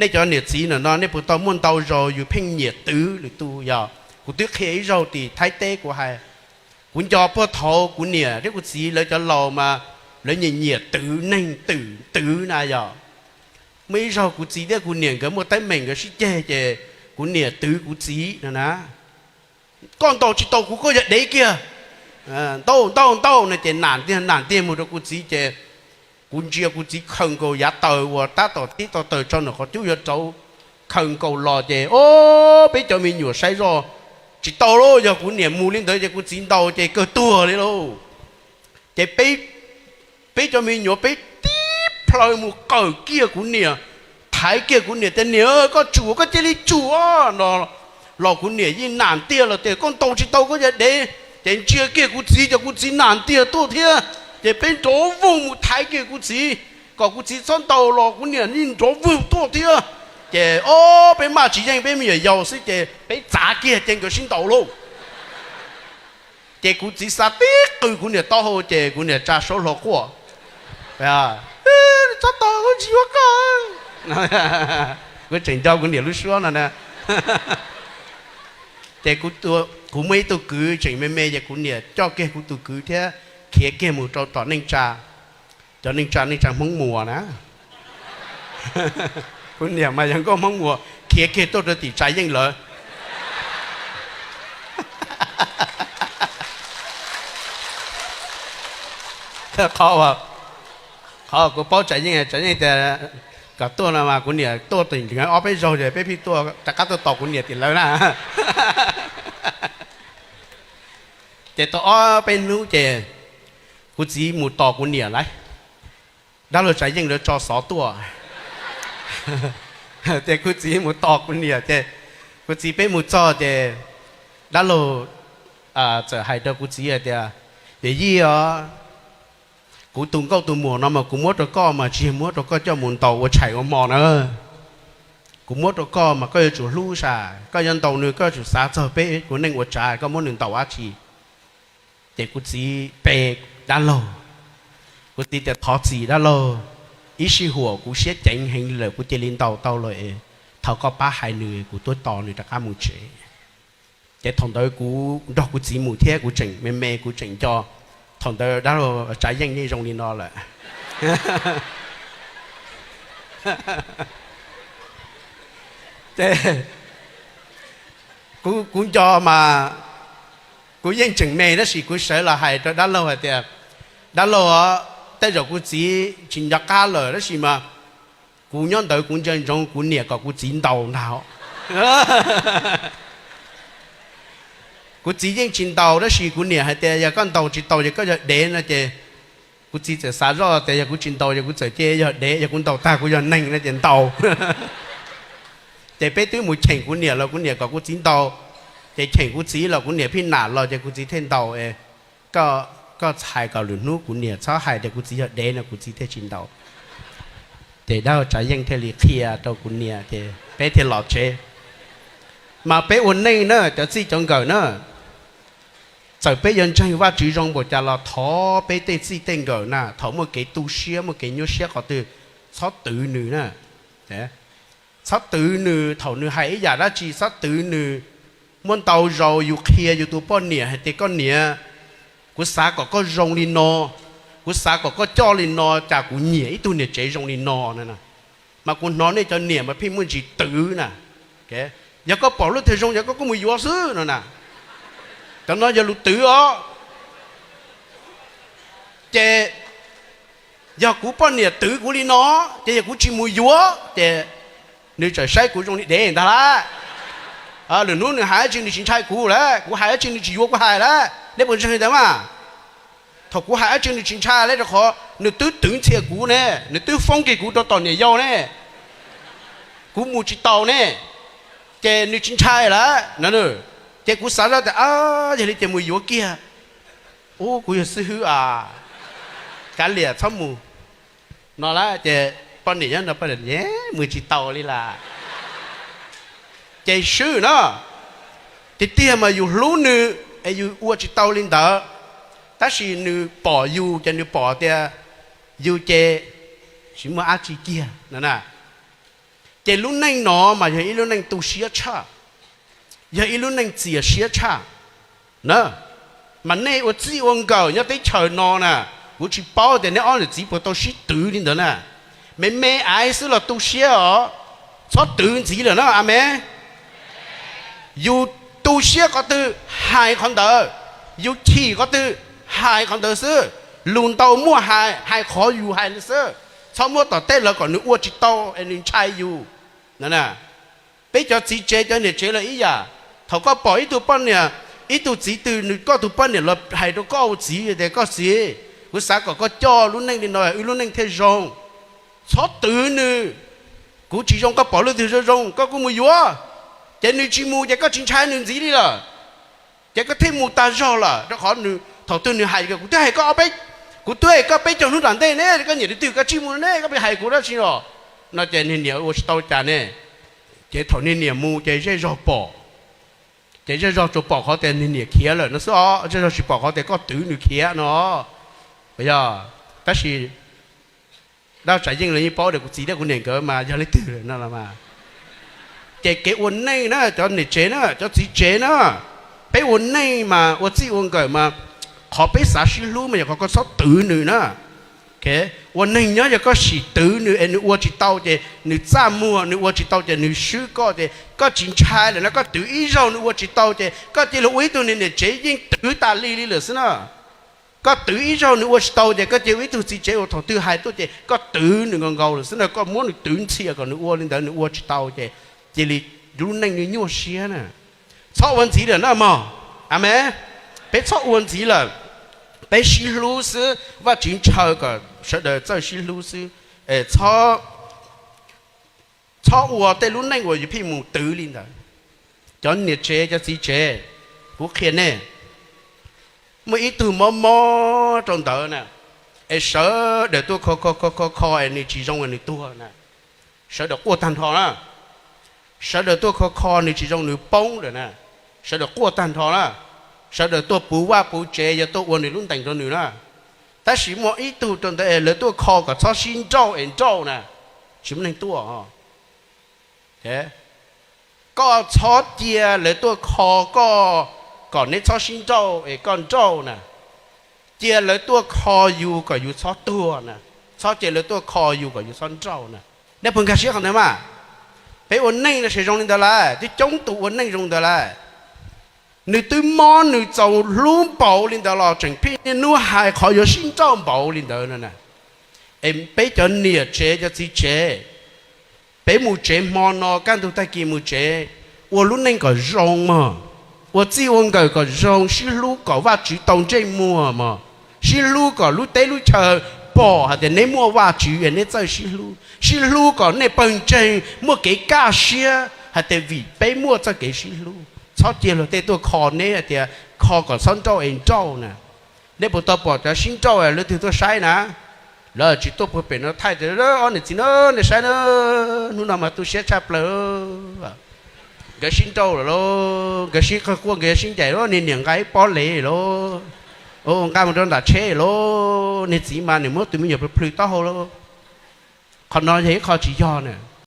Nej cov niam txiv no no nej puas tau muaj ntau zaus yus pheej nyiam twv lwm tus? Yog kuv twb qhia ib zaug tim Thaib teb kuv hais, kuv nco puag thaum kuv niam thiab kuv txiv lawv cov laus mas lawv nyiam nyiam twv neeg, twv twv na yog. Muaj ib zaug kuv txiv thiab kuv niam nkawd muaj teeb meem nkawd sib ceg ces kuv niam twv kuv txiv no na, koj ntaus tsis tau kuv koj yog dev kiag, ntaus ntaus ntaus no ces nam ntiag nam ntiag mus rau kuv txiv ces kuv ntsia kuv txiv khaws nkaus yav taws uas tab tom tib tau taws tso ntawm qhov cub yuav rauv, khaws nkaus los ces o, peb cov me nyuam saib zoj tsis tau lauj, yog kuv niam mus li ntawd ces kuv txiv ntaus ces kawg tuag li lauj. Ces peb cov me nyuam peb tib plhaw mus qawm kiag kuv niam, thaiv kiag kuv niam tias niam koj tsum koj cia li tsum no los kuv niam yeej nam ntiag los tias koj ntaus tsis tau koj yog dev. Ces ntsia kiag kuv txiv ces kuv txiv nam ntiag tuaj thiab, ces peb nrov voog mus thaiv kiag kuv txiv kom kuv txiv txhob ntaus los kuv niam yeej nrov voog tuaj thiab. Ces o, peb maj tsis yeej peb me nyuam yaus xwb ces peb txav kiag ces nkawd sib ntaus lauj. Ces kuv txiv xa tib qws kuv niam taub hau ces kuv niam tsa suab hlo quaj, txhob tau tsis yuav koj. Kuv tseem nco kuv niam lub suab no na. Ces kuv muaj ib tug kwv tseem me me ces kuv niam coj kiag kuv tus kwv thiab khiav kiag mus rau tom neej tsa, cov neej tsa neej tsa Hmoob Muas na. Kuv niam mas yog nkauj Hmoob Muas khiav kiag tuaj rau tim Tsav Yeej lawm. Qhov, qhov kuv paub Tsav Yeej, Tsav Yeej tias kom tuaj no mas kuv niam tuaj tim nkawd ob peb zaug ces peb pheej tuaj rov qab tuaj tos kuv niam tim lawv na. Ces tau ob peb hnub ces kuv txiv mus tos kuv niam lawm, dab laug Tsav Yeej lawv tso xov tuaj. Ces kuv txiv mus tos kuv niam ces kuv txiv peb mus txog ces dab laug txawm hais rau kuv txiv hais tias, Yawm yij os, kuv tus nkauj tus muam no mas kuv muab rau koj mas tsis yog muab rau koj coj mus ntaus ua tshais ua hmo na. Kuv muab rau koj mas koj yuav tsum hlub sav, koj yuav ntaus nws koj yuav tsum xav txog peb ua neej ua tsav koj muab nws ntaus dab tsi. Ces kuv txiv pe dab laug, kuv txiv tias, Thov txim dab laug, ib sij huam kuv siab ceev heev lawm kuv cia li ntaus tau lawm es thov koj pab hais nws kuv tuaj tos nws rov qab mus tsev. Ces thaum ntawd kuv nrog kuv txiv mus thiab kuv tseem me me kuv tseem nco, thaum ntawd dab laug Tsav Yeej yeej zoo li no lawm. Ces kuv nco mas kuv yeej tseem me tab sis kuv sawv los hais rau dab laug hais tias, Dab laug, tej zaum kuv txiv tsis nco qab lawm tab sis mas kuv nyob ntawd kuv ntsia ntsoov kuv niam kom kuv txiv ntaus ntag. Kuv txiv yeej tsis ntaus tab sis kuv niam hais tias yog koj ntaus tsis tau ces koj yog dev no ces kuv txiv txawm xav zoj tias yog kuv tsis ntaus ces kuv txawm cia yog dev, yog kuv ntaus tag kuv yog neeg no ces ntaus. Ces peb twb mus cheem kuv niam los kuv niam kom kuv txiv ntaus, ces cheem kuv txiv los kuv niam pheej nam los ces kuv txiv thiaj ntaus. Koj txhais kom lwm hnub kuv niam txhob hais tias kuv txiv yog dev no kuv txiv thiaj tsis ntaus. Ces dab laug Tsav Yeej thiaj li qhia rau kuv niam ces peb thiaj los tsev. Mas peb ua neej na cov txij cov nkawm na, txawm peb yuav ntseeg Vajtswv zoo npaum cas los thov peb tej txij tej nkawm na thaum muaj kev tu siab muaj kev nyuaj siab qhov twg, txhob twv nws na. Txhob twv nws thaum nws hais ib yam dab tsi, txhob twv nws. Muaj ntau zaus yus qhia yus tus poj niam hais tias koj niam, kuv xav kom koj zoo li no, kuv xav kom koj coj li no, cas kuv nyiam ib tug niam tsev zoo li no na. Mas kuv hnov nej cov niam mas pheej muaj ntsis twv na. Yog koj pom lub twg zoo yog koj kuj mus yuav xwb no na. Cov no yog lus twv os. Ces yog kuv poj niam twv kuv li no, ces yog kuv tsis mus yuav ces nws txawm saib kuv zoo li dev ntag lauj. Lwm hnub nws hais dab tsi nws tsis ntshai kuv lawm, kuv hais dab tsi nws tsis yuav kuv hais lawm. Nej puas ntseeg li ntawd mas? Thaum kuv hais dab tsi nws tsis ntshai li rau qhov nws twb twv ntxhias kuv ne, nws twb foob kiag kuv rau tom niam yau ne, kuv mus tsis taus ne, ces nws tsis ntshai lawm. Ces kuv xav zoj tias yog li ces mus yuav kiag. Ub, kuv yog xib hwb a, kav liam txhob mus no lawm. Ces poj niam nyob no poj niam, mus tsis tau li lawm. Ces swb no, tiag tiag mas yus hlub nws es yus ua tsis tau li ntawd, tab sis nws pom yus ces nws pom tias yus ces tsis muaj dab tsi kiag no na. Ces lub neej no mas yog ib lub neej tu siab tshaj, yog ib lub neej txias siab tshaj na. Mas nej ua txij ua nkawm nyob teb chaws no na, kuv tsis paub tias neb ob niam txiv puas tau sib twv li ntawd na. Me me aiv xwb los tu siab os, txhob twv ntxiv lawm na, amees. Yus tu siab qhov twg hais qhov ntawd, yus chim qhov twg hais qhov ntawd xwb. Lus ntau muaj hais, hais qhov yus hais li xwb. Txhob muab tom tej lawv kom nws ua tsis tau es nws ntshai yus. Peb cov txiv tsev cov niam tsev los ib yam, thaum koj pom ib tug poj niam, ib tug txiv twg nws koj tus poj niam los hais rau koj ua txiv tias koj txiv, kuv xav kom koj coj lub neej li no wb lub neej thiaj zoo. Txhob twv nws. Kuv tsis zoo koj pom leej twg zoo zoo koj kuj mus yuav. Ces nws tsis mus ces koj tsis ntshai nws ntxiv li lawm. Ces koj thiaj mus tag zog lawm rau qhov nws thaum twg nws hais, kuv twb hais koj ob peb, kuv twb hais koj peb caug hnub nram ntej ne, koj nyiam tus twg koj tsij mus ne, koj pheej hais kuv dab tsi os? No ces niag niam ua tsis tau cas ne. Ces thaum niag niam mus ces zej zog pom, ces zej zog tsuas pom qhov tias niag niam khiav lawm no xwb os, zej zog tsis pom qhov tias koj twv nws khiav no. Yog, tab sis dab tsam yeej los yeej paub tias kuv txiv thiab kuv niam nkawd mas yog leej twg no los mas. Ces kev ua neej na, cov niam tsev na, cov txiv tsev na, peb ua neej mas ua txij ua nkawm mas qhov peb xav sib hlub mas yog qhov koj txhob twv nws na. Ua neeg nyob yog koj sim twv nws es nws ua tsis tau ces nws txaj muag, nws ua tsis tau ces nws swb koj ces koj tsis ntshai lawm na. Koj twv ib zaug nws ua tsis tau ces koj cia li ua ib tug niag niam tsev yeej twv tas li li lawm xwb na. Koj twv ib zaug nws ua tsis tau ces koj cia li ua ib tug txiv tsev uas thaum twg hais tuaj ces koj twv nws nkaus nkaus lawm xwb na. Koj muab nws twv ntxhias kom nws ua li ntawd, nws ua tsis tau ces cia li lub neej nws nyuaj siab na. Txhob ua ntxiv lawm na mog. Amees. Peb txhob ua ntxiv lawm. Peb sib hlub xwb, Vajtswv ntshaw kom sawv daws txawj sib hlub xwb. Txhob ua tej lub neej uas yus pheej mus twv li ntawd. Cov niam tsev cov txiv tsev, kuv qhia nej, muaj ib tug mob mob rau ntawd na, es sawv daws tuaj kho kho kho kho kho es nws tsis zoo es nws tuag na. Sawv daws quaj tag nrho na. Sawv daws tuaj kho kho nws tsis zoo nws poob lawm na. Sawv daws quaj tag nrho na. Sawv daws tuaj puv vaj puv tsev yog tuaj ua nws lub ntees rau nws na. Tab sis muaj ib tug rau ntawd es lawv tuaj kho kom txhob sib nrauj es nrauj na, tsis muaj neeg tuaj. Koj txhob cia lawv tuaj kho koj kom neb txhob sib nrauj es koj nrauj na. Cia lawv tuaj kho yus kom yus txhob tuag na. Txhob cia lawv tuaj kho yus kom yus txhob nrauj na. Nej puas nkag siab qhov ntawd mas? Peb ua neej no ces zoo li ntawd lawm, twb coob tus ua neej zoo ntawd lawm. Nws twb mob nws txaus hlub npaum li ntawd los tseem pheej niaj hnub hais qhov yuav sib nrauj npaum li ntawd no na. Es peb cov niam tsev cov txiv tsev, peb mus tsev hmo no kaj ntug tag kis mus tsev, ua lub neej kom zoo mog, ua txij ua nkawm kom zoo, sib hlub kom Vajtswv tau ntsej muag mog, sib hlub kom lub teb lub chaw pom hais tias neb muaj Vajtswv es neb txawj sib hlub, sib hlub kom nej pawg ntseeg muaj kev kaj siab hais tias vim peb muaj txoj kev sib hlub. Txhob cia luag tej tuaj kho neb hais tias kho kom txhob nrauj es nrauj na. Nej puas tau pom cov sib nrauj lawv twg tuaj saib na? Lawv tsis tuaj puag pem no thaij tias ob niam txiv no nej saib na, hnub no mas tu siab tshaj plaws. Nkawd sib nrauj lawm lauj, nkawd sib qawg quaj, nkawd sib ncaim lauj, niag niam nqa ib pob lev lauj, nqa mus rau nram tsheb lauj, niag txiv mas nws muab tus me nyuam plhws plhws taub hau lauj. Qhov no yog ib qho tsis yog na.